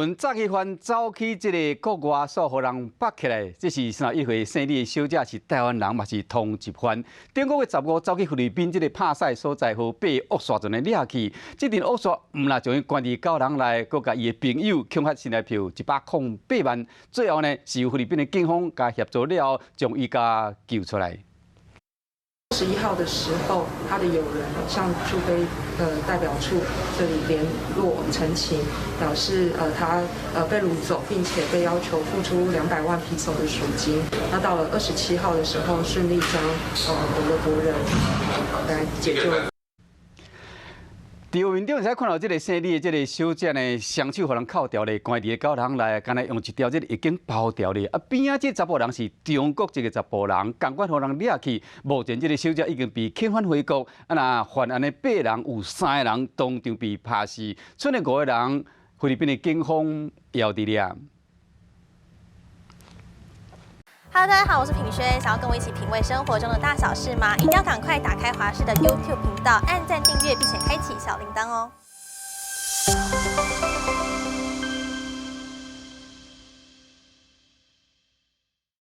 聞早起番走去這个國外煞予人縛起來，這是31歲姓李的小姐，是台灣人，嘛是通緝犯。頂個月15走去菲律賓這个拍屎所在，予被惡煞陣掠去。這陣惡煞毋但將伊關佇監籠內，閣共伊的朋友恐嚇新台票108萬。最後呢，是由菲律賓的警方共協助了後，將伊共救出來。 11號的時候，他的友人向駐菲代表處這裡聯絡陳情，表示他被擄走，並且被要求付出200萬披索的贖金。那到了27號的時候，順利將我們的國人來解救。佇畫面頂會使看到這个姓李的這个小姐呢，雙手予人銬牢咧，關佇個監籠內，敢若用一條這个浴巾包牢咧。啊，邊仔這查埔人是中國籍的查埔人，仝款予人掠去。目前這个小姐已經被遣返回國。啊，若犯案的八人有三个人當場被拍死，賰的五个人，菲律賓的警方猶佇掠。 Hello，大家好，我是品軒，想要跟我一起品味生活中的大小事嗎？一定要趕快打開華視的 YouTube 頻道，按讚訂閱，並且開啟小鈴鐺哦。